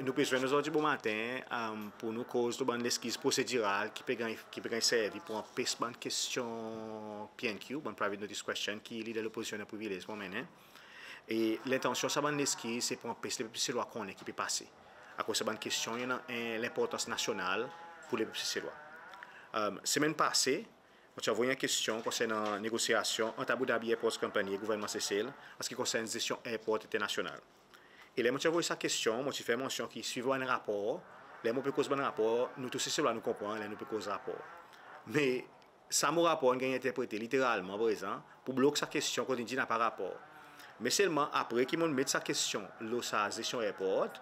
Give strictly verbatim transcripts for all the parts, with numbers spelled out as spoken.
Nou pe zwenn ozordi bomaten, um, pour nou koz lo bann leskiz prosediral ki pe ganny, ki pe ganny servi pour anpes bann kestyon P N Q, bann private notice question, ki Leader Lopozisyon annan privilez pour anmennen. E lentansyon sa bann leskiz se pour anpes lepep Seselwa konnen ki pe pase. Akoz sa bann kestyon i annan en lenportans nasyonal pour lepep Seselwa. Um, semenn pase, mon ti anvoy en kestyon konsernan negosyasyon ant Abu Dhabi Airports Company e gouvernman Sesel, an se ki konsern zesyon airport enternasyonal. E ler mon ti anvoy sa kestyon, mon ti fer mansyon ki swivan bann rapor, ler mon pe koz bann rapor, nou tou Seselwa nou konpran ler nou pe koz rapor. Me sa mo rapor in ganny enterprete literalman prezan pour blok sa kestyon kot in dir napa rapor. Me selman apre ki mon'n met sa kestyon lo sa zesyon airport,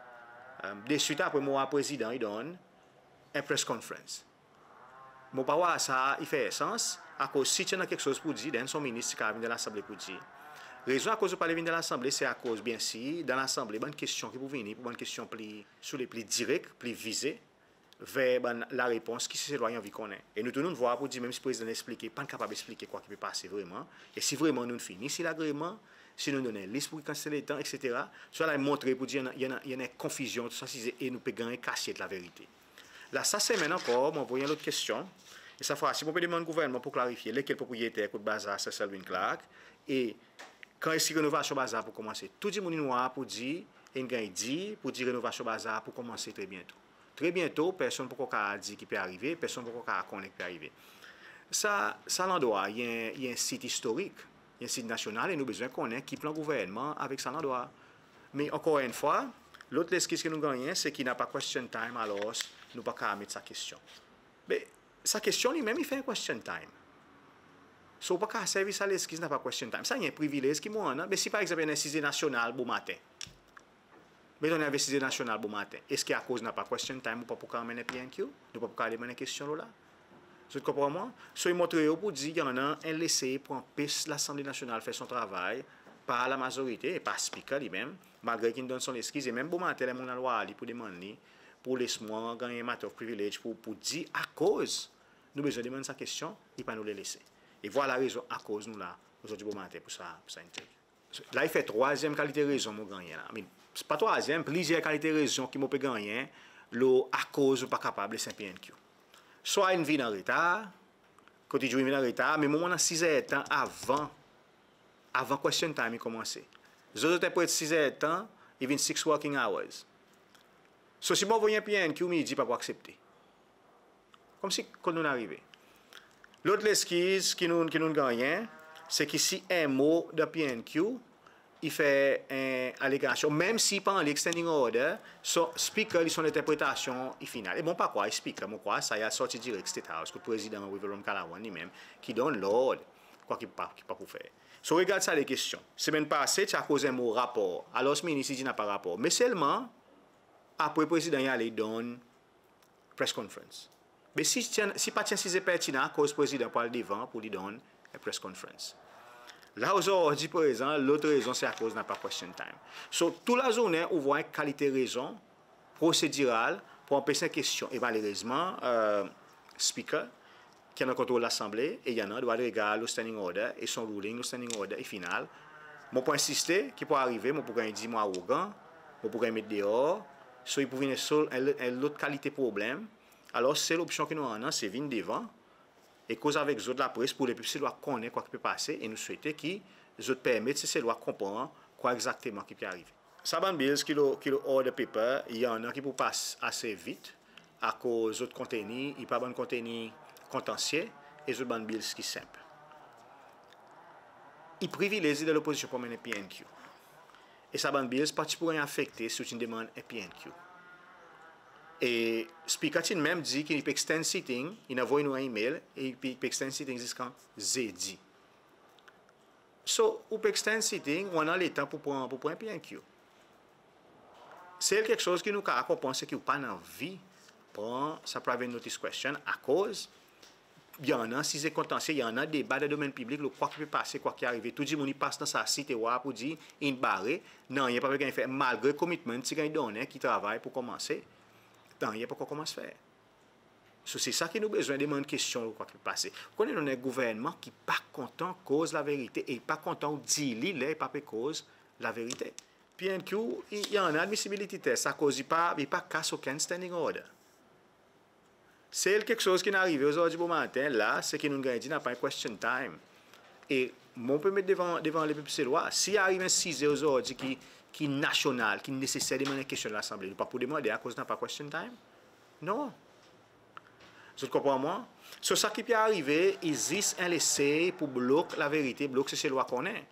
um, deswit apre mon war Prezidan i donn en press conference. Mon pa war sa i fer sans, akoz si ti annan keksoz pour dir, then son Minis ti kapab vin dan Lasanble pour dir. Rezon akoz zot pa le vin dan Lasanble, se akoz byensir dan Lasanble bann kestyon ki pou vini, pou bann kestyon pli, si oule, pli direk, pli vize ver bann larepons ki Seselwa i anvi konnen. E nou tou nou'n war pour dir, menm si Prezidan in eksplike, pa'n kapab eksplike kwa ki pe pase vreman. E si vreman nou'n fini si lagreman, si nou'n donn en lis pour ki kantite letan, etsetera. Sa la i montre pour dir i annan, i annan, i annan konfizyon, tou sa size, e nou pe ganny kasyet laverite. La sa semenn ankor, mon anvoy en lot kestyon. E sa fwa si mon pe demann gouvernman pour klarifye lekel propriyeter kot bazar Sir Selwyn Clarke, e kan eski renovasyon bazar pou komanse. Tou dimoun in war pour dir, e in ganny dir pour dir renovasyon bazar pou komanse tre byento. Tre byento, personn pa ankor kapab dir ki pe arive, personn pa ankor kapab konnen ki pe arive. Sa, sa landrwa i en, i en sit istorik, i en sit nasyonal, e nou bezwen konnen ki plan gouvernman avek sa landrwa. Me ankor en fwa, lot leskiz ki nou gannyen se ki napa question time, alors nou pa kapab met sa kestyon. Me sa kestyon li menm i fer en question time. So ou pa kapab servi sa leskiz napa question time. Sa i en privilez ki mon annan. Me si par egzanp i annan en size nasyonal bomaten, meton i annan en size nasyonal bomaten, eski akoz napa question time ou pa pou kapab anmenn en P N Q, nou pa pou kapab demann en kestyon lo la? Zot konpran mwan? So i montre ou pour dir i annan en lesey pour anpes Lasanble Nasyonal fer son travay par lamazorite e par Speaker li menm, malgre ki in donn son leskiz. E menm bomaten ler mon'n al war li pour demann li pour les mwan ganny en matter of privilege pour, pour dir akoz nou bezwen demann sa kestyon, i pa nou le lese. E vwala rezon akoz nou la ozordi bomaten pour sa, pour sa entèvyou. La i fer trwazyenm kalite rezon mon gannyen la. I mean, pa trwazyenm, plizyer kalite rezon ki mon pe gannyen lo akoz nou pa kapab les en P N Q. Swa in vin an retar, kot i dir in vin an retar, me mwan mon annan siz erdtan avan, avan question time i komanse. Zot, zot enterpret siz erdtan, i vin six working hours. So si mon anvoy en P N Q midi, pa pou aksepte. Konmsi kot nou'n arive. Lot leskiz ki nou, ki nou'n gannyen, se ki si en mo dan P N Q i fer en alegasyon, menm si i pa annan standing order, so Speaker li son lenterpretasyon i final. E mon pa krwar i Speaker, mon krwar sa i al sorti direk State House, kot Prezidan Wavel Ramkalawan li menm ki donn lord kwa ki pa, ki pa pou fer. So regard sa de kestyon. Semenn pase ti akoz en mo rapor. Alors Minis i dir napa rapor. Me selman apre Prezidan i ale i donn press conference. Me si ti annan, si pa ti annan size pertinan, akoz Prezidan pou al devan pour li donn en press conference? La ozordi prezan, lot rezon se akoz napa question time. So tou lazournen ou vwar en kalite rezon prosediral pour anpes en kestyon. E malerezman, e, Speaker ki annan kontrol Lasanble, e i annan drwa regard lo standing order, e son ruling lo standing order i final. Mon pou ensiste ki pou arive, mon pou ganny dir mon arogan, mon pou ganny met deor, so i pou vin en sol, en, en lot kalite problenm. Alors sel opsyon ki nou annan se vin devan e koz avek zot, lapres, pour lepep Seselwa konnen kwa ki pe pase, e nou swete ki zot permet Seselwa konpran kwa egzakteman ki pe arive. Sa bann bills ki lo, ki lo order paper, i annan ki pou pas ase vit, akoz zot konteni i pa bann konteni kontansye, e zot bann bills ki senp. I privilez Leader Lopozisyon pour anmenn en P N Q. E sa bann bills pa ti pou ganny afekte si ou ti'n demann en P N Q. E Speaker ti'n menm dir ki i pe extend sitting, in anvoy nou en email, e i pe, i pe extend sitting ziska Zedi. So ou pe extend sitting, ou annan letan pour pran, pour pran en P N Q. Sel keksoz ki nou kapab konpran se ki ou pa'n anvi pran sa private notice question, akoz i annan size kontansye, i annan deba dan domenn piblik lo kwa ki pe pase, kwa ki arive. Tou dimoun i pas dan sa sit e war pour dir in bare, nanryen pa pe ganny fer, malgre commitment ti ganny donnen ki travay pou komanse, nanryen pa ankor komans fer. So se sa ki nou bezwen demann kestyon lo kwa ki pe pase. Ou konnen nou annan en gouvernman ki pa kontan koz laverite, e i pa kontan ou dir li ler i pa pe koz laverite. PNQ i, i annan admissibility test akoz i pa, i pa kas okenn standing order. Sel keksoz ki'n arive ozordi bomaten la, se ki nou'n ganny dir napa en question time. E mon pe met devan, devan lepep Seselwa, si i ariv en size ozordi ki, ki nasyonal, ki neseser demann en kestyon Lasanble, nou pa pou demande akoz napa question time? Non. Zot konpran mwan? So sa ki pe arive, i zis en lesey pour blok laverite, blok Seselwa konnen.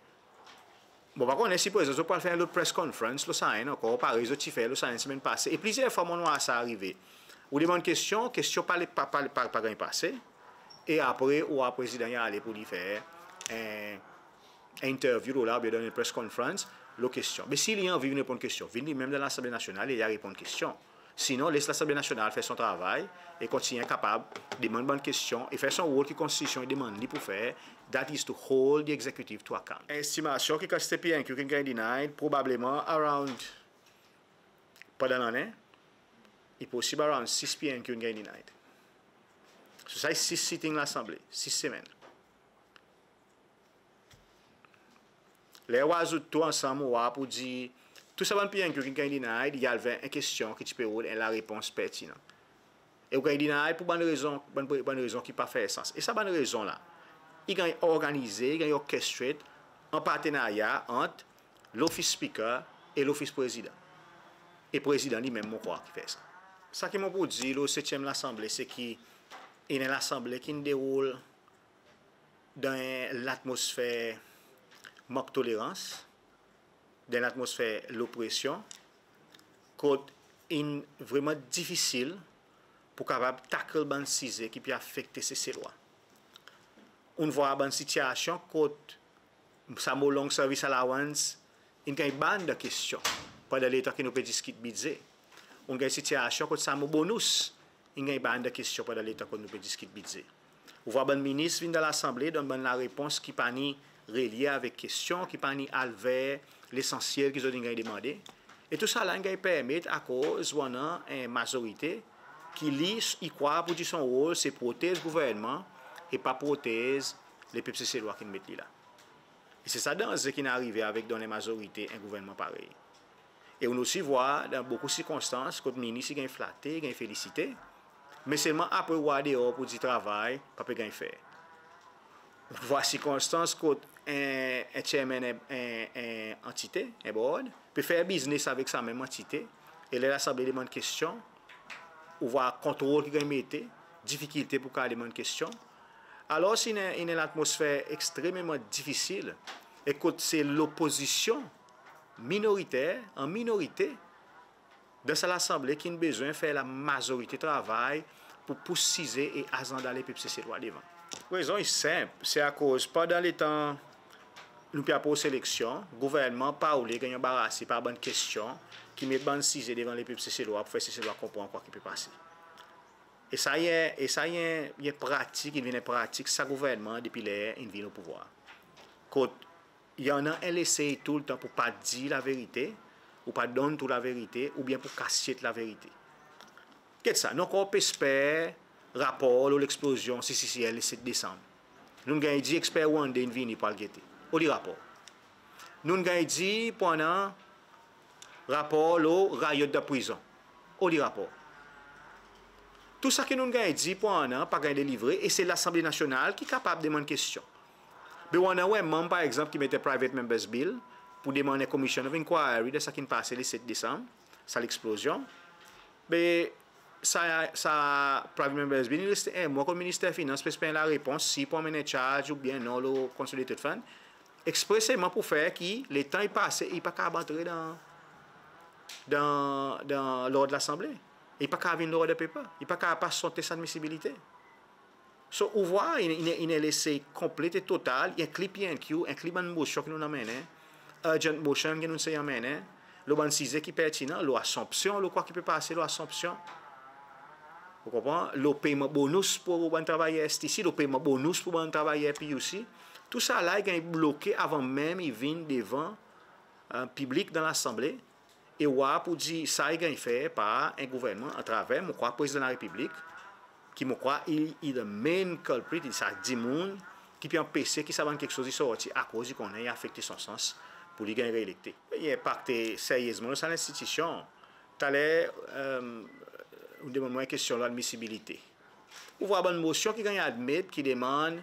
Mon pa konnen si prezan zot pou al fer en lot press conference lo sa enn ankor, parey zot ti fer lo sa enn semenn pase. E plizyer fwa mon'n war sa arive. Ou demann kestyon, kestyon pa, pa, pa, pa, pa ganny pase. E apre ou war Prezidan i ale pour li fer en, en interview lo la, oubyen donn en press conference lo kestyon. Me si li anvi vin reponn kestyon, vin li menm dan Lasanble Nasyonal e i a reponn kestyon. Sinon, les Lasanble Nasyonal fer son travay e kontinyen kapab demann bann kestyon e fer son rol ki Konstitisyon i demann li pour fer, that is to hold the executive to account. Estimasyon ki kantite PNQ ki'n ganny denied, probableman around, pandan lannen, i posib around sis PNQ in ganny denied. So sa i sis sitting Lasanble, sis semenn. Ler ou azout tou ansanm, ou war pour dir tou sa bann PNQ ki'n ganny denied, i al ver en kestyon ki ti pe rod en larepons pertinan. E ou ganny denied pour bann rezon, bann, bann rezon ki pa fer sans. E sa bann rezon la, i ganny organize, i ganny orchestrate an partenarya ant Lofis Speaker e Lofis Prezidan. E Prezidan li menm, mon krwar, ki fer sa. Sa ki mon pou dir lo setyenm Lasanble, se ki i en Lasanble ki'n deroul dan en latmosfer mank tolerans, dan en latmosfer lopresyon, kot in vreman difisil pour kapab tackle bann size ki pe afekte Seselwa. Ou'n war bann sitiasyon kot sa mo long service allowance in ganny bann dan kestyon pandan letan ki nou pe diskit bidze. Ou'n ganny sitiasyon kot sa mo bonus in ganny bann dan kestyon pandan letan kot nou pe diskit bidze. Ou war bann minis vin dan Lasanble, donn bann larepons ki pa ni relye avek kestyon, ki pa ni al ver lesansyel ki zot in ganny demande. E tou sa la in ganny permet akoz ou annan en mazorite ki li, i krwar pour dir son rol se protez gouvernman e pa protez lepep Seselwa ki'n met li la. E se sa danze ki'n arive avek donn en mazorite en gouvernman parey. E ou'n osi war dan bokou sirkonstans kot minis i ganny flate, i ganny felisite, me selman apre ou war deor pour dir travay pa pe ganny fer. Ou war sirkonstans kot en, en chairman en, en, en antite, en board, pe fer biznes avek sa menm antite, e ler Lasanble demann kestyon, ou war kontrol ki ganny mete, difikilte pour kapab demann kestyon. Alors, i en, i en latmosfer ekstrememan difisil, e kot se lopozisyon minoriter, an minorite, dan sa Lasanble ki'n bezwen fer lamazorite travay pour pous size e azanda lepep Seselwa devan. Rezon i senp, se akoz pandan letan nou pe apros eleksyon, gouvernman pa oule ganny anbarase par bann kestyon ki met bann size devan lepep Seselwa pour fer Seselwa konpran kwa ki pe pase. E sa i en, e sa i en, i en pratik, in vin en pratik sa gouvernman depi ler in vin o pouvwar. Kot i annan en lesey toultan pour pa dir laverite, ou pa donn tou laverite, oubyen pour kasyet laverite. Get sa, nou ankor pe esper rapor lo leksplozyon CCCL le set Desanm. Nou'n ganny dir eksper rwande in vini pour al gete. Oli rapor? Nou'n ganny dir pour annan rapor lo riot dan prizon. Oli rapor? Tou sa ki nou'n ganny dir pour annan pa ganny delivre, e se Lasanble Nasyonal ki kapab demann kestyon. Be ou annan ou en manm, par egzanp, ki met en private members bill pour demann en commission of inquiry dan sa ki'n pase le set Desanm, sa leksplozyon. Be sa, sa private members bill in reste en mwan kot Minister Finans pe esper en larepons si i pou anmenn en charge oubyen non lo Consolidated Fund, ekspreseman pour fer ki letan i pase, i pa kapab antre dan, dan, dan lord Lasanble. I pa kapab vin lord pepa. I pa kapab pas son tes admisibilite. So, ou war, i en, i en, i en lesey konplet e total, i enkli PNQ, enkli bann mosyon ki nou'n anmennen, urgent motion ki nou'n sey anmennen, lo bann size ki pertinan, lo Assomption, lo kwa ki pe pase lo Assomption. Ou konpran? Lo peyman bonus pour bann travayer STC, lo peyman bonus pour bann travayer PUC. Tou sa la i ganny bloke avan menm i vin devan, e, piblik dan Lasanble. E ou war pour dir sa i ganny fer par en gouvernman atraver, mon krwar, Prezidan Larepiblik, ki mon krwar i, i the main culprit, i sa dimoun ki pe anpese ki sa bann keksoz i sorti akoz i konnen i afekte son sans pour li ganny reelekte. I enpakte seryezman lo sa lenstitisyon. Taler, e, ou demann mwan en kestyon lo admisibilite. Ou vwar bann mosyon ki ganny admet ki demann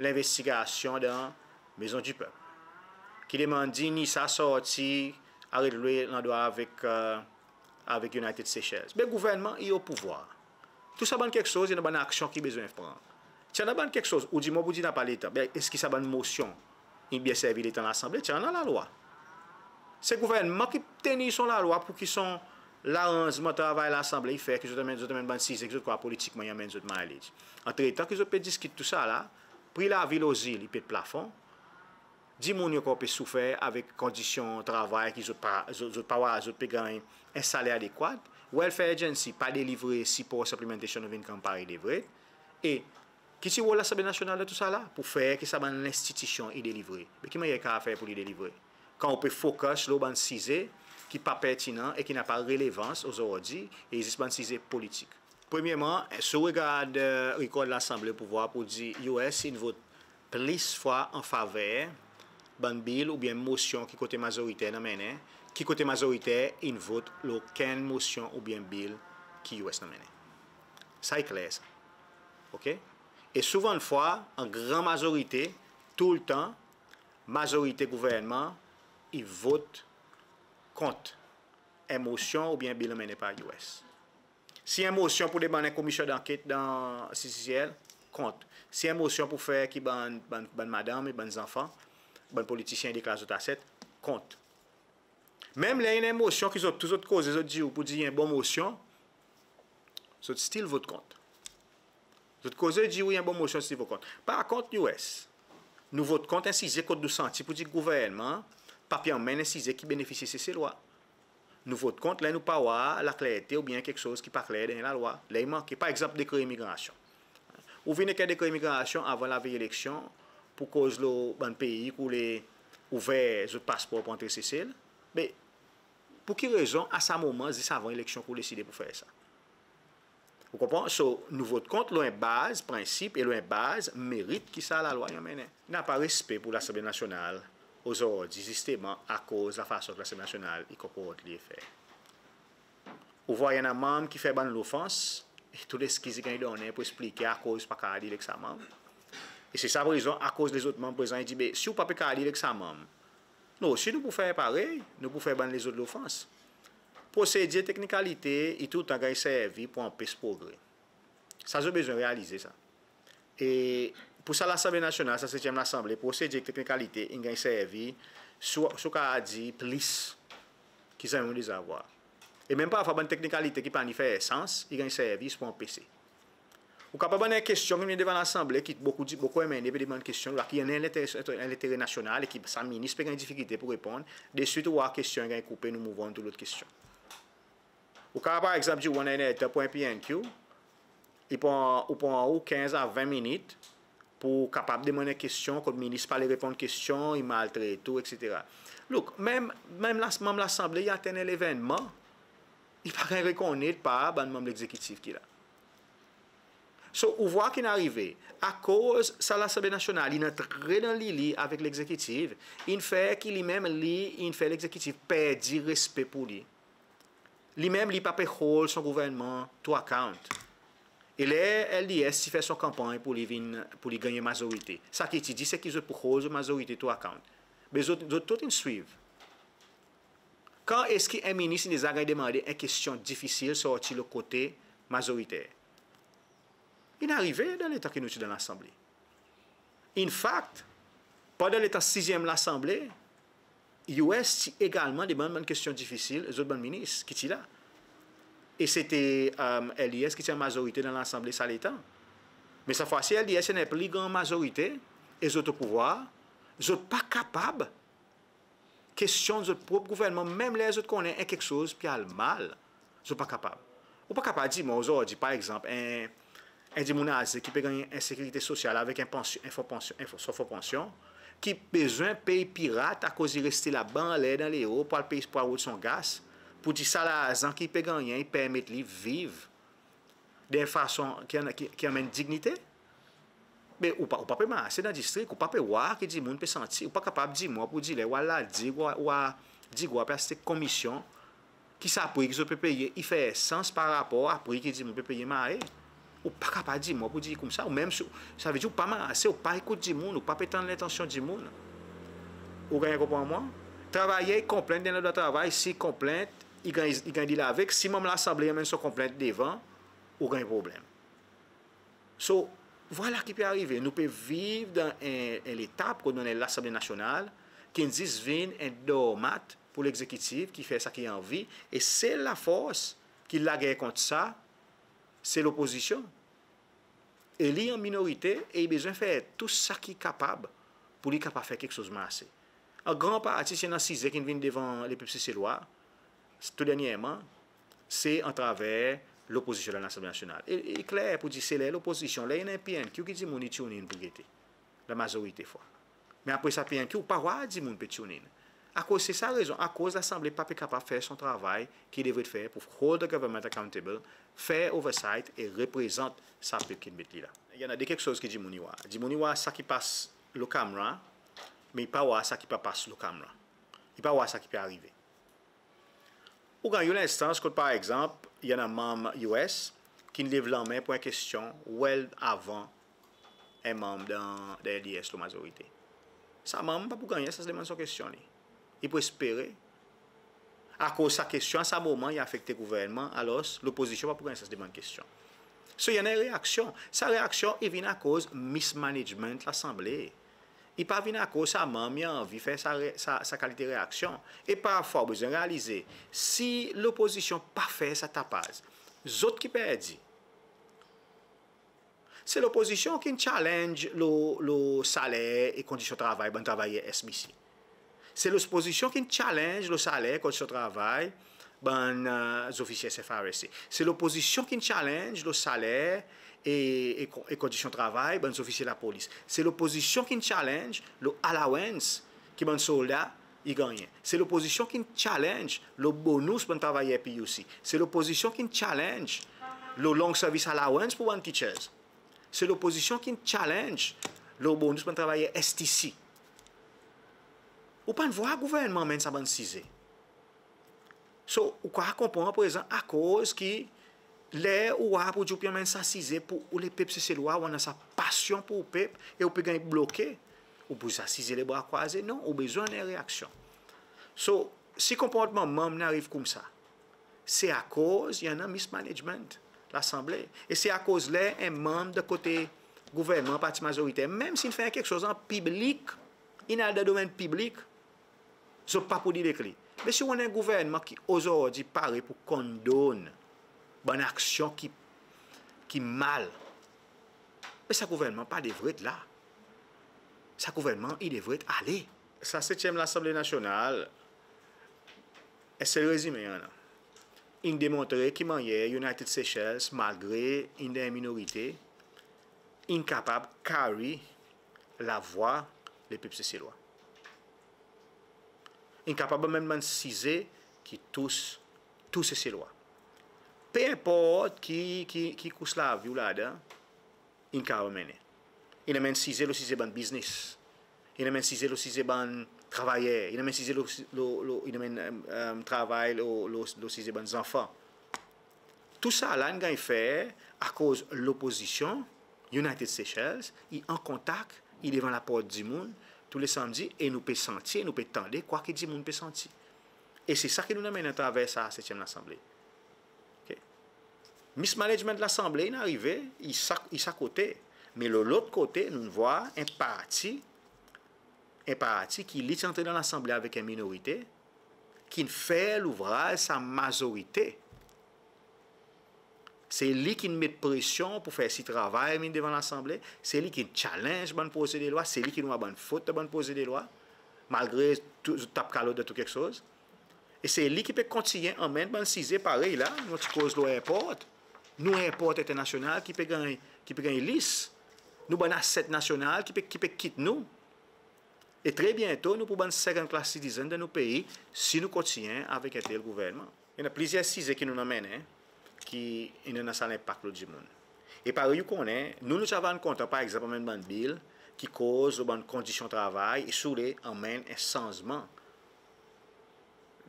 lenvestigasyon dan Maison du Peuple, ki demann dir NISA sorti, aret lwe landrwa avek, e, avek United Seychelles. Be gouvernman i o pouvwar. Tou sa bann keksoz, i annan bann aksyon ki bezwen pran. Si i annan bann keksoz, ou dir mwan, ou dir napa letan. Be eski sa bann mosyon in byen servi letan Lasanble? Si i annan lalwa. Se gouvernman ki tenir son lalwa pour ki son laranzman travay Lasanble i fer ki zot anmenn, zot anmenn bann size ki zot krwar politikman i anmenn zot mileage. Antretan ki zot pe diskit tou sa la, pri lavi lo zil i pet plafon, dimoun i ankor pe soufer avek kondisyon travay ki zot pa, zot, zot pa war zot pe ganny en saler adekwat. Welfare Agency pa delivre sipor supplementation of income parey devret. E ki ti rol Lasanble Nasyonal dan tou sa la? Pour fer ki sa bann lenstitisyon i delivre. Be ki mannyer i kapab fer pour li delivre kan ou pe focus lo bann size ki pa pertinan e ki napa relevans ozordi, e zis bann size politik? Premyerman, si ou regard, e, rikord Lasanble, ou pou vwar pour dir US in vot plis fwa an faver bann bil oubyen mosyon ki kote mazoriter in anmennen, ki kote mazoriter in vot lo okenn mosyon oubyen bil ki US in anmennen. Sa i kler sa. Oke? E souvandfwa, an gran mazorite, toultan, mazorite gouvernman i vot kont en mosyon oubyen bil anmennen par US. Si en mosyon pour demann en komisyon danket dan CCCL, kont. Si en mosyon pour fer ki bann, bann, bann madanm e bann zanfan, bann politisyen i deklar zot aset, kont. Menm ler i annan en mosyon ki zot, tou zot koze, zot dir ou pour dir i en bon mosyon, zot still vot kont. Zot koze dir ou i en bon mosyon, zot still vot kont. Par kont, US, nou vot kont en size kot nou santi pour dir gouvernman pa pe anmenn en size ki benefisye Seselwa. Nou vot kont ler nou pa war laklerte oubyen keksoz ki pa kler dan lalwa. Ler i manke, par egzanp, dekre imigrasyon. Ou vin ek en dekre imigrasyon avan lavey eleksyon pour koz lo bann pei ki oule ouver zot paspor pour antre Sesel. Me pour ki rezon, a sa moman, zis avan eleksyon, ki ou deside pour fer sa? Ou konpran? So, nou vot kont lo en baz prensip e lo en baz merit ki sa lalwa i anmennen. Napa respe pour Lasanble Nasyonal ozordi, zisteman akoz lafason ki Lasanble Nasyonal i konport li e fer. Ou vwar i annan manm ki fer bann lofans, e tou leskiz i ganny donnen pour eksplike akoz pa kapab deal ek sa manm. E se sa rezon akoz lezot manm prezan i dir, be, si ou pa pe kapab deal ek sa manm, nou osi nou pou fer parey, nou pou fer bann lezot lofans. Prosedir, teknikalite, i toultan ganny servi pour anpes progre. Sa zot bezwen realize sa. E pour sa Lasanble Nasyonal, sa setyenm Lasanble, prosedir, teknikalite, in ganny servi, si ou, si ou kapab dir, plis ki zanmen ou deza vwar. E menm parfwa bann teknikalite ki pa ni fer sans, i ganny servi pour anpese. Ou kapab annan en kestyon ki vin devan Lasanble ki bokou di, bokou MNA pe demann kestyon la, ki annan en lentere, en lentere nasyonal e ki sa minis pe ganny difikilte pour reponn. Deswit ou war kestyon i ganny koupe, nou move on to lot kestyon. Ou kapab, par egzanp, dir ou annan en letan pour en PNQ, i pran, ou pran ou kenz a ven minit pour kapab demann en kestyon, kot minis pa le reponn kestyon, i maltret ou, etsetera. Look, menm, menm la, manm Lasanble i atenn en levennman, i pa ganny rekonnet par bann manm legzekitif ki la. So, ou vwar ki'n arive, akoz sa Lasanble Nasyonal in antre dan lili avek legzekitif, in fer ki li menm li, in fer legzekitif perdi respe pour li. Li menm li pa pe hold son gouvernman to account. E ler LDS ti fer son kanpanny pour li vin, pour li ganny mazorite, sa ki ti dir se ki zot pou hold zot mazorite to account. Be zot, zot tou in swiv. Kan eski en minis in deza ganny demande en kestyon difisil sorti lo kote mazoriter? In arive dan letan ki nou ti dan Lasanble. In fact, pandan letan sizyenm Lasanble, US ti egalman demann bann kestyon difisil zot bann minis ki ti la. E sete, e, LDS ki ti an mazorite dan Lasanble sa letan. Me sa fwa si LDS i annan en pli gran mazorite e zot o pouvwar, zot pa kapab kestyonn zot prop gouvernman, menm ler zot konnen en keksoz pe al mal, zot pa kapab. Ou pa kapab dir mwan ozordi, par egzanp, en, en dimoun aze ki pe ganny en sekirite sosyal avek en pansyon, en fon pansyon, en fon, son fon pansyon, ki bezwen pey pirat akoz i reste laba anler dan leo pour al pey, pour al rod son gas, pour dir sa larzan ki pe gannyen i permet li viv dan en fason ki annan, ki, ki anmenn dinyite. Be ou pa, ou pa pe marse dan distrik, ou pa pe war ki dimoun pe santi. Ou pa kapab dir mwan pour dir ler ou al La Digue, ou a, ou a Digue, ou a pe aste komisyon, ki sa pri ki zot pe peye i fer sans par rapor a pri ki dimoun pe peye Mahe. Ou pa kapab dir mwan pour dir koumsa. Ou menm si, savedir ou pa marse, ou pa ekout dimoun, ou pa pe tann lentansyon dimoun. Ou ganny konpran mwan? Travayer i konplent dan lendrwa travay, si i konplent, i ganny, i ganny deal avek. Si manm Lasanble i anmenn son konplent devan, ou ganny problenm. So, vwala ki pe arive. Nou pe viv dan en, en letap kot nou annan en Lasanble Nasyonal ki'n zis vin en dormat pour Legzekitif ki fer sa ki i anvi, e sel lafors ki lager kont sa, se lopozisyon. E li an minorite e i bezwen fer tou sa ki i kapab pour li kapab fer keksoz marse. An gran parti, si i annan size ki'n vin devan lepep Seselwa tou dernyerman, se atraver lopozisyon dan Lasanble Nasyonal. E, e kler pour dir se ler lopozisyon, ler i annan en PNQ ki dimoun i tune in pour gete, lamazorite fwa. Me apre sa PNQ, ou pa war dimoun pe tune in. Akoz se sa rezon, akoz Lasanble pa pe kapab fer son travay ki devret fer pour hold the government accountable, fer oversight e reprezant sa pep ki'n met li la. I annan de keksoz ki dimoun i war. Dimoun i war sa ki pas lo kamera, me i pa war sa ki pa pas lo kamera. I pa war sa ki pe arive. Ou ganny ou lenstans kot, par egzanp, i annan manm US ki'n lev lanmen pour en kestyon well avan en manm dan, dan LDS lo mazorite. Sa manm pa pou ganny en sans demann son kestyon li. I pou espere. Akoz sa kestyon a sa moman i afekte gouvernman, alors lopozisyon pa pou ganny sans demann kestyon. So, i annan reaksyon. Sa reaksyon i vin akoz mismanagement Lasanble. I pa vin akoz sa manm i anvi fer sa re-, sa, sa kalite reaksyon. E parfwa ou bezwen realize, si lopozisyon pa fer sa tapaz, zot ki perdi. Se lopozisyon ki'n challenge lo, lo saler e kondisyon travay bann travayer SBC. Se lopozisyon ki'n challenge lo saler, kondisyon travay bann, e, zofisye SFRSC. Se lopozisyon ki'n challenge lo saler e, e kon-, e kondisyon travay bann zofisye lapolis. Se lopozisyon ki'n challenge lo allowance ki bann solda i gannyen. Se lopozisyon ki'n challenge lo bonus bann travayer PUC. Se lopozisyon ki'n challenge lo long service allowance pour bann teachers. Se lopozisyon ki'n challenge lo bonus bann travayer STC. Ou pa'n war gouvernman anmenn sa bann size. So, ou kapab konpran prezan akoz ki ler ou war pour dir ou pe anmenn sa size pour ou lepep Seselwa, ou annan sa pasyon pour ou pep e ou pe ganny bloke, ou pou zis asize lebra krwaze. Non, ou bezwen annan en reaksyon. So, si konportman manm in ariv koumsa, se akoz i annan mismanagement Lasanble. E se akoz ler en manm dan kote gouvernman, parti mazoriter, menm si in fer keksoz an piblik, in al dan domenn piblik, zot pa pou deal ek li. Me si ou annan en gouvernman ki ozordi pare pour condone bann aksyon ki, ki mal, me sa gouvernman pa devret la. Sa gouvernman i devret ale. Sa setyenm Lasanble Nasyonal, en sel rezime i annan. In demontre ki mannyer United Seychelles, malgre in dan en minorite, in kapab carry lavwa lepep Seselwa. In kapab anmenn bann size ki tous tou Seselwa. Pe enport ki, ki, ki kous lavi ou ladan, in kapab anmennen. In anmenn size lo size bann biznes. In anmenn size lo size bann travayer. In anmenn size lo, lo, lo, in anmenn, e, e, travay lo, lo, lo size bann zanfan. Tousala in ganny fer akoz lopozisyon, United Seychelles, i an kontak, i devan laport dimoun tou le sanmdi, e nou pe santi, e nou pe tande kwa ki dimoun pe santi. E se sa ki nou'n anmennen atraver sa setyenm Lasanble. OK? Mismanagement Lasanble in arive, i sa, i sa kote. Me lo lot kote, nou'n war en parti, en parti ki li ti antre dan Lasanble avek en minorite, ki'n fer louvraz sa mazorite. Se li ki'n met presyon pour fer si travay vin devan Lasanble, se li ki'n challenge bann prozedlwa, se li ki'n war bann fot dan bann prozedlwa, malgre tou, zot tap kalot dan tou keksoz. E se li ki pe kontinyen anmenn bann size parey la, nou ti koz lo airport. Nou airport enternasyonal ki pe ganny, ki pe ganny lease. Nou bann asset nasyonal ki pe, ki pe kit nou. E tre byento, nou pou bann second class citizen dan nou pei, si nou kontinyen avek en tel gouvernman. I annan plizyer size ki nou'n anmennen, ki i annan sa lenpak lo dimoun. E parey ou konnen, nou, nou ti ava kontan, par egzanp, anmenn bann Bill ki koz lo bann kondisyon travay e si oule anmenn en sanzman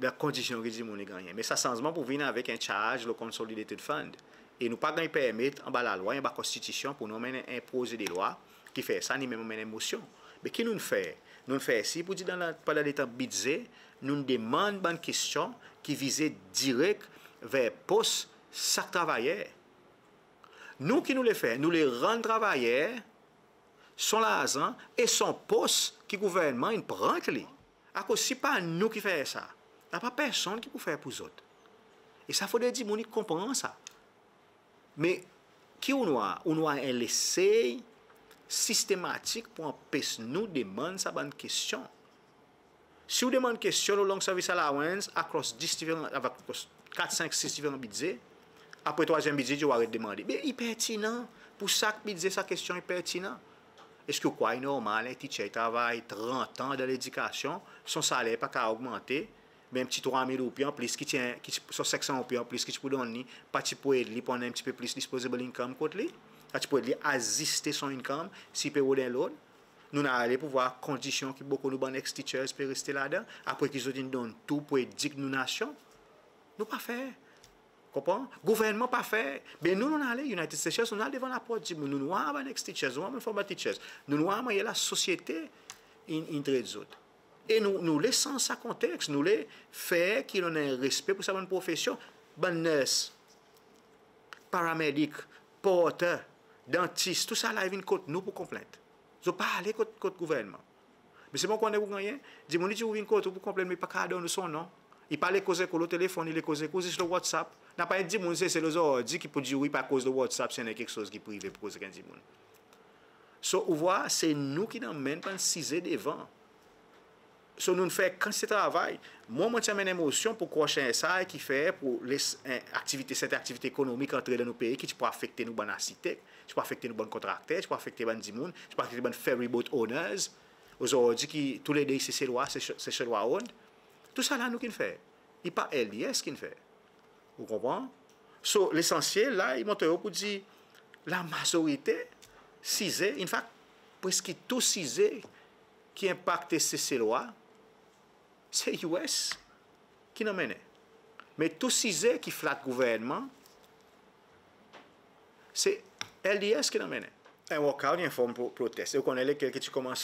dan kondisyon ki dimoun i gannyen. Me sa sanzman pou vin avek en charge lo Consolidated Fund. E nou pa ganny permet anba Lalwa, anba Konstitisyon, pour nou anmenn en Prozedlwa ki fer sa, ni menm anmenn en Mosyon. Me ki nou'n fer? Nou'n fer sir pour dir dan la, pandan letan Bidze, nou'n demann bann kestyon ki vize direk ver pos sak travayer. Nou, ki nou le fer? Nou le rann travayer son larzan e son pos ki gouvernman in pran ek li. Akoz si pa nou ki fer sa, napa personn ki pou fer pour zot. E sa fodre dimoun i konpran sa. Me ki ou'n war? Ou'n war en lesey sistematik pour anpes nou demann sa bann kestyon. Si ou demann kestyon lo long service allowance across dis diferan, avek kat, senk, sis diferan Bidze, apre trwazyenm Bidze ou aret demande. Be i pertinan. Pour sak Bidze sa kestyon i pertinan. Eski ou krwar i normal en teacher i travay trant an dan ledikasyon, son saler pa kapab ogmante, me en pti trwa mil roupi an plis ki ti, ki ti, son senk san roupi an plis ki ti pou donn li, pa ti pou ed li pou annan en pti pe plis disposable income kot li? Pa ti pou ed li aziste son income si i pe rod en loan? Nou'n ale pour war kondisyon ki bokou nou bann ex-teachers pe reste ladan, apre ki zot in donn tou pour edik nou nasyon. Nou pa fer. Konpran? Gouvernman pa fer. Be nou, nou'n ale United Seychelles, nou'n al devan laport dimoun, nou'n war bann ex-teachers, nou'n war bann former teachers, nou'n war mannyer lasosyete in, in tret zot. E nou, nou le sanz sa konteks, nou le fer ki nou annan en respe pour sa bann profesyon, bann nurse, paramedik, porter, dantis, tou sa la i vin kot nou pour konplent. Zot pa ale kot, kot gouvernman. Me selman ou konnen ou gannyen, dimoun i dir ou vin kot ou pour konplent, me i pa kapab donn ou son non. I pa le koz ek ou lo telefonn, i le koz ek ou zis lo WhatsApp. Napa en dimoun Sesel ozordi ki pou dir ou i pa koz lo WhatsApp si i annan keksoz ki prive pour koz ek en dimoun. So, ou war, se nou ki'n anmenn bann size devan. So, nou'n fer kantite travay. Mwan, mon ti anmenn en mosyon pour quash en S I ki fer pour les, en, aktivite, serten aktivite ekonomik antre dan nou pei ki ti pou afekte nou bann arsitek, ti pou afekte nou bann kontrakter, ti pou afekte bann dimoun, ti pou afekte bann ferry boat owners. Ozordi ki toulede i Seselwa, Sese-, Seselwa owned. Tou sa la nou ki'n fer. I pa L D S ki'n fer. Ou konpran? So, lesansyel la, i montre ou pour dir lamazorite size, in fact, preski tou size ki enpakte Seselwa, se U S ki'n anmennen. Me tou size ki flat gouvernman, se L D S ki'n anmennen. En walkout i en form pro-, protest. E ou konnen lekel ki ti konmans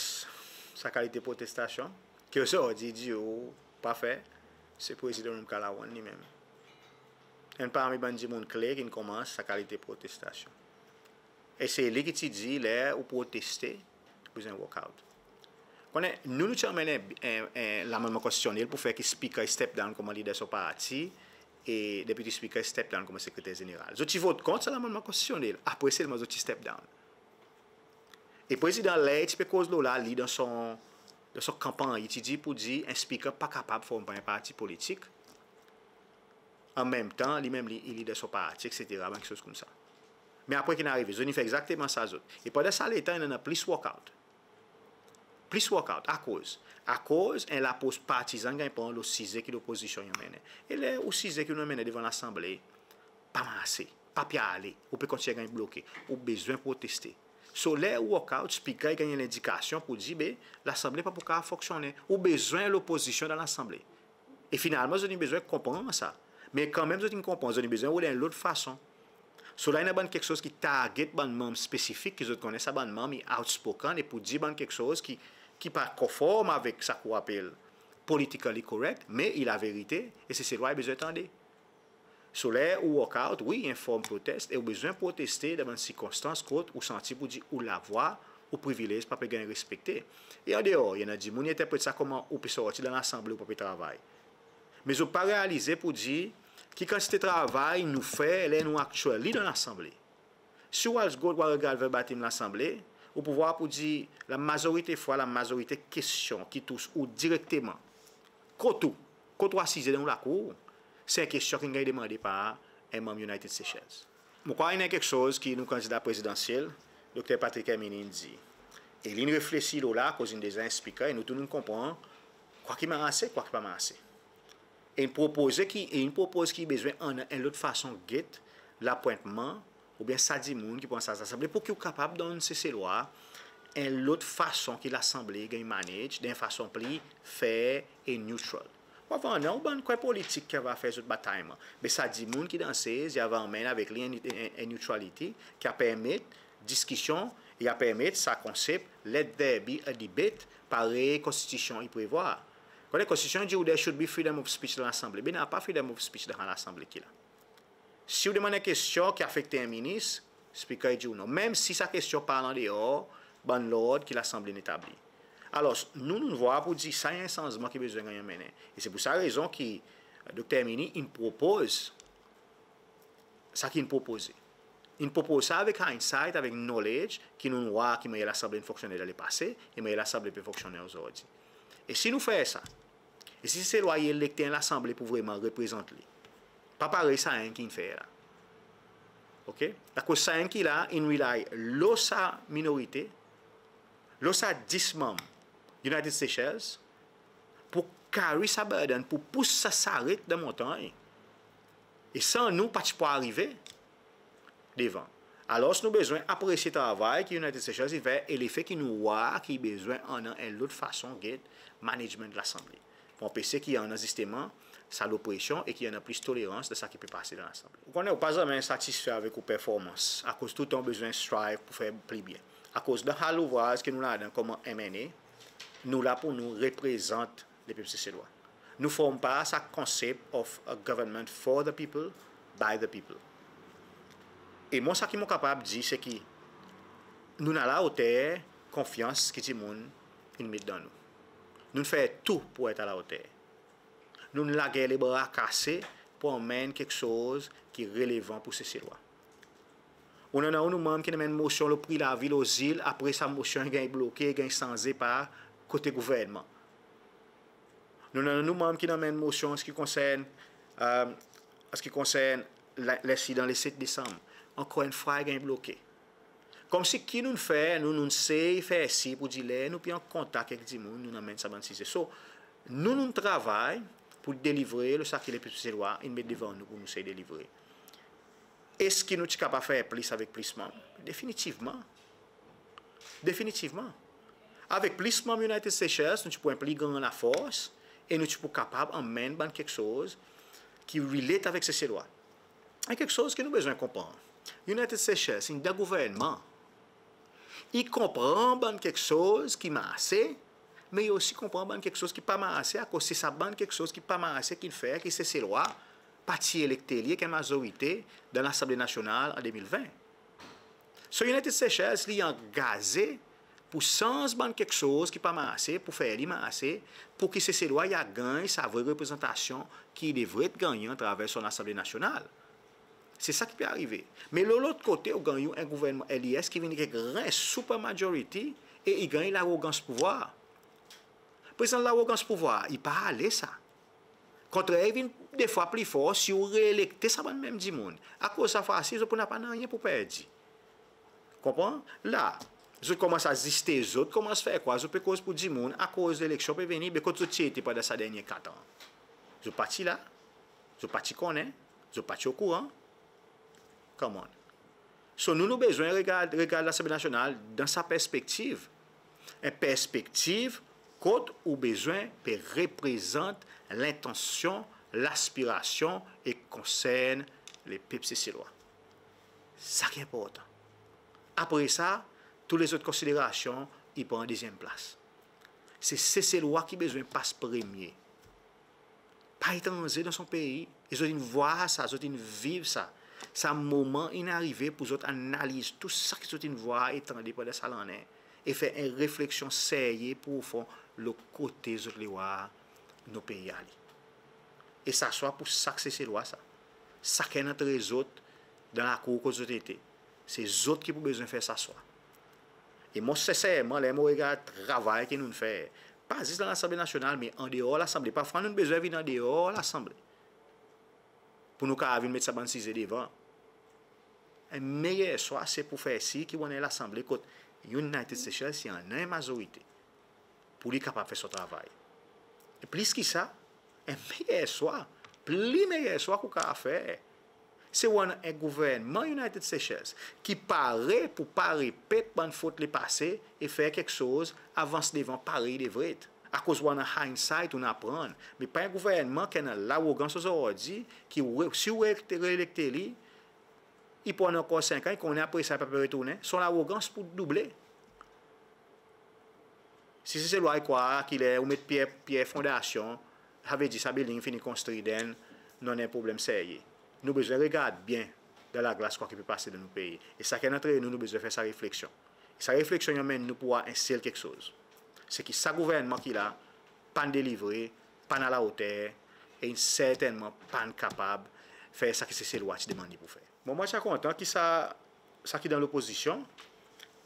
sa kalite protestasyon? Ki ozordi i dir ou pa fer, se Prezidan Ramkalawan li menm. Enn parmi bann dimoun kle ki'n konmans sa kalite protestasyon. E se li ki ti dir ler ou proteste, ou bezwen walkout. Konnen, nou, nou ti anmenn en, en, en lamannman konstitisyonnel pour fer ki Speaker i step down konman lider son parti, e Deputy Speaker i step down konman Sekreter Zeneral. Zot ti vot kont sa lamannman konstitisyonnel, apre selman zot ti step down. E Prezidan, ler i ti pe koz lo la, li dan son, dan son kanpanny, i ti dir pour dir en Speaker pa kapab form par en parti politik, an menm tan li menm li, li dan son parti, et cetera, bann keksoz koumsa. Me apre ki'n arive, zot in fer egzakteman sa zot. E pandan sa letan, in annan plis walkout. Plis walkout. Akoz? Akoz en lapros partizan ganny pran lo size ki lopozisyon i anmennen. E ler ou size ki ou anmennen devan Lasanble pa marse, pa pe ale, ou pe kontinyen ganny bloke, ou bezwen proteste. So, ler ou walkout, Speaker i ganny lendikasyon pour dir, be, Lasanble pa pou kapab fonksyonnen. Ou bezwen lopozisyon dan Lasanble. E finalman, zot in bezwen konpran sa. Me kanmenm zot in konpran, zot in bezwen rod en lot fason. So la, i annan bann keksoz ki target bann manm spesifik, ki zot konnen sa bann manm i outspoken e pou dir bann keksoz ki, ki pa konform avek sa ki ou apel politically correct, me i laverite, e Seselwa i bezwen tande. So ler ou walkout, wi, i en form protest, e ou bezwen proteste dan bann sirkonstans kot ou santi pour dir ou lavwa, ou privilez pa pe ganny respekte. E andeor, i annan dimoun i enterpret sa konman ou pe sorti dan Lasanble, ou pa pe travay. Me zot pa realize pour dir ki kantite travay nou fer ler nou actually dan Lasanble. Si ou al, ou al regard verbatim Lasanble, ou pou war pour dir lamazorite fwa, lamazorite kestyon ki tous ou direkteman, kot ou, kot ou asize dan ou lakour, se en kestyon ki'n ganny demande par en manm United Seychelles. Mon krwar i annan keksoz ki nou kandida prezidansyel, Dokter Patrick Herminie, in dir. E li in reflesir lo la, akoz in deza en Speaker, e nou tou nou'n konpran kwa ki marse, kwa ki pa marse. E in propoze ki, e in propoz ki bezwen annan en lot fason get lapwentman oubyen sa dimoun ki pou an sarz Lasanble, pour ki ou kapab donn Seselwa en lot fason ki Lasanble i ganny manage dan en fason pli fair e neutral. Ou ava annan ou bann kwen politik ki ava fer zot batayman, me sa dimoun ki dan sez i ava anmenn avek li en, en, en neutrality ki a permet diskisyon, i a permet sa konsep let there be a debate, parey Konstitisyon i prevwar. Konnen Konstitisyon i dir ou there should be freedom of speech dan Lasanble, me napa freedom of speech dan Lasanble ki la. Si ou demann en kestyon ki afekte en minis, Speaker i dir ou non, menm si sa kestyon pa al andeor bann lord ki Lasanble in etablir. Alors, nou, nou vwar pour dir sa i en sanzman ki bezwen ganny anmennen. E se pour sa rezon ki Dokter Herminie in propoz sa ki in propoze. In propoz sa avek hindsight, avek knowledge ki nou'n vwar ki mannyer Lasanble in fonksyonnen dan lepase e mannyer Lasanble pe fonksyonnen ozordi. E si nou fer sa, e si Seselwa i elekte en Lasanble pour vreman reprezant li, pa parey sa enn ki in fer la. OK? Akoz sa enn ki la in rely lo sa minorite, lo sa dis manm United Seychelles pour carry sa burden, pour pous sa saret dan montanny. E san nou, pa ti pou arive devan. Alors, nou bezwen apresye travay ki United Seychelles i fer e lefe ki nou vwar ki i bezwen annan en lot fason get management Lasanble, pour anpese ki i annan zisteman sa lopresyon e ki i annan plis tolerans dan sa ki pe pase dan Lasanble. Ou konnen, ou pa zanmen satisfe avek ou performans, akoz toultan ou bezwen strive pour fer pli byen. Akoz dan sa louvraz ki nou ladan konman M N A, nou la pour nou reprezant lepep Seselwa. Nou form par sa konsep of a government for the people, by the people. E mwan, sa ki mon kapab dir, se ki nou'n alaoter konfyans ki dimoun in met dan nou. Nou'n fer tou pour et alaoter. Nou'n lager lebra kase pour anmenn keksoz ki relevan pour Seselwa. Nou'n annan nou manm ki'n anmenn mosyon lo pri lavi lo zil, apre sa mosyon i ganny bloke, i ganny sanze par kote gouvernman. Nou'n annan nou manm ki'n anmenn mosyon an se ki konsern, e, an se ki konsern la, lensidan le set Desanm. Ankor enn fwa i ganny bloke. Konmsi ki nou'n fer, nou, nou'n sey fer sir pour dir ler nou pe an kontak ek dimoun, nou'n anmenn sa bann size. So, nou, nou'n travay pour delivre lo sa ki lepep Seselwa in met devan nou pour nou sey delivre. Eski nou ti kapab fer plis avek plis manm? Definitivman. Definitivman. Avek plis manm United Seychelles, nou ti pou en pli gran lafors e nou ti pou kapab anmenn bann keksoz ki relate avek Seselwa. En keksoz ki nou bezwen konpran, United Seychelles in dan gouvernman. I konpran bann keksoz ki marse, me i osi konpran bann keksoz ki pa marse, akoz se sa bann keksoz ki pa marse ki'n fer ki Seselwa pa ti elekte li ek en mazorite dan Lasanble Nasyonal an de mil ven. So United Seychelles, li angaze pour sanz bann keksoz ki pa marse, pour fer li marse, pour ki Seselwa i a ganny sa vre reprezantasyon ki i devret ganny atraver son Lasanble Nasyonal. Se sa ki pe arive. Me lo lot kote, ou ganny en gouvernman L D S ki vin ek en super majority e i ganny larogans pouvwar. Prezan larogans pouvwar, i pa ale sa. Kontrer, i vin de fwa pli for si ou reelekte sa bann menm dimoun. Akoz sa fwa si, zot pou napa nanryen pour perdi. Konpran? La, zot konmans aziste, zot konmans fer krwar zot pe koz pour dimoun, akoz eleksyon pe vini, be kot zot ti ete pandan sa dernyen kat an? Zot pa ti la, zot pa ti konnen, zot pa ti okouran. Come on. So nou, nou bezwen regard, regard Lasanble Nasyonal dan sa perspektiv. En perspektiv kot ou bezwen pe reprezant lentansyon, laspirasyon e konsern lepep Seselwa. Sa ki enportan. Apre sa, tou lezot konsiderasyon i pran dezyenm plas. Se Seselwa ki bezwen pas premye. Pa etranze dan son pei. E zot in vwar sa, zot in viv sa. Sa moman in arive pour zot analiz tou sa ki zot in vwar e tande pandan sa lannen e fer en refleksyon serye, profon lo kote zot le war nou pei ale. E sa swa pour sak Seselwa sa. Sakenn antre zot dan lakour kot zot ete. Se zot ki pou bezwen fer sa swa. E mon senserman, ler mon regard travay ki nou'n fer, pa zis dan Lasanble Nasyonal, me andeor Lasanble. Parfwa nou'n bezwen vin andeor Lasanble pour nou kapab vin met sa bann size devan. En meyer swa se pour fer sir ki ou annan en Lasanble kot United Seychelles i annan en mazorite pour li kapab fer son travay. E plis ki sa, en meyer swa, pli meyer swa ki ou kapab fer, Se ou annan en gouvernman United Seychelles ki pare pour pa repet bann fot lepase e fer keksoz avans devan parey i devret. Akoz ou annan hindsight, ou'n aprann. Me pa en gouvernman ki annan larogans ozordi ki ou, si ou re-, reelekte li, i pou annan ankor senk an, i konnen apre sa i pa pe retournen. Son larogans pou double. Si Seselwa i krwar ki ler ou met pyer, pyer fondasyon, savedir sa building fini konstri, then nou annan en problenm serye. Nou bezwen regard byen dan laglas kwa ki pe pase dan nou pei. E sakenn antre nou, nou bezwen fer sa refleksyon. E sa refleksyon i anmenn nou pour war en sel keksoz. Se ki sa gouvernman ki la pa'n delivre, pa'n alaoter, e in sertennman pa'n kapab fer sa ki Seselwa ti demann li pour fer. Mwan, mon ti a kontan ki sa, sa ki dan lopozisyon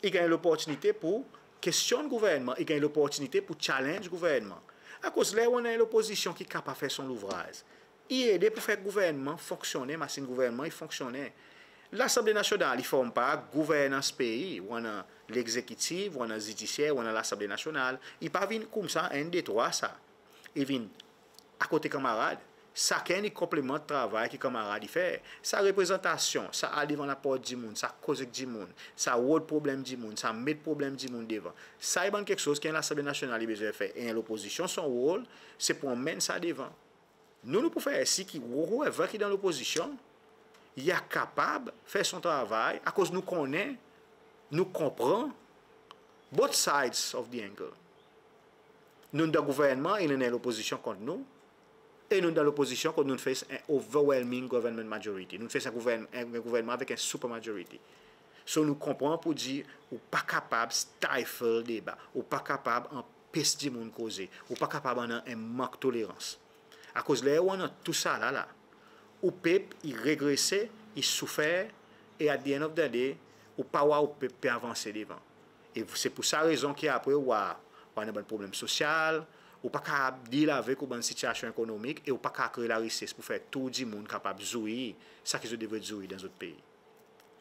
i ganny loportinite pour kestyonn gouvernman, i ganny loportinite pour challenge gouvernman. Akoz ler ou annan en lopozisyon ki kapab fer son louvraz, i ede pour fer gouvernman fonksyonnen, masin gouvernman i fonksyonnen. Lasanble Nasyonal i form par gouvernans pei, ou annan legzekitif, ou annan zidisyer, ou annan Lasanble Nasyonal. I pa vin koumsa, enn, de, trwa sa. I vin akote kanmarad. Sakenn i konplemant travay ki kanmarad i fer. Sa reprezantasyon, sa al devan laport dimoun, sa koz ek dimoun, sa rod problenm dimoun, sa met problenm dimoun devan. Sa i bann keksoz ki en Lasanble Nasyonal i bezwen fer. E en lopozisyon, son rol se pour anmenn sa devan. Nou, nou pou fer sir ki whoever ki dan lopozisyon, i a kapab fer son travay, akoz nou konnen, nou konpran both sides of the angle. Nou'n dan gouvernman e nou'n annan lopozisyon kont nou, e nou'n dan lopozisyon kot nou'n face en overwhelming government majority. Nou'n face en gouvern-, en gouvernman avek en super majority. So nou konpran pour dir ou pa kapab stifle deba, ou pa kapab anpes dimoun koze, ou pa kapab annan en mank tolerans. Akoz ler ou annan tousala la, ou pep i regrese, i soufer, e at the end of the day, ou pa war ou pep pe avanse devan. E se pour sa rezon ki apre ou war, ou annan bann problenm sosyal, ou pa kapab deal avek ou bann sitiyasyon ekonomik, e ou pa kapab kree larises pour fer tou dimoun kapab zwir sa ki zot devret zwir dan zot pei.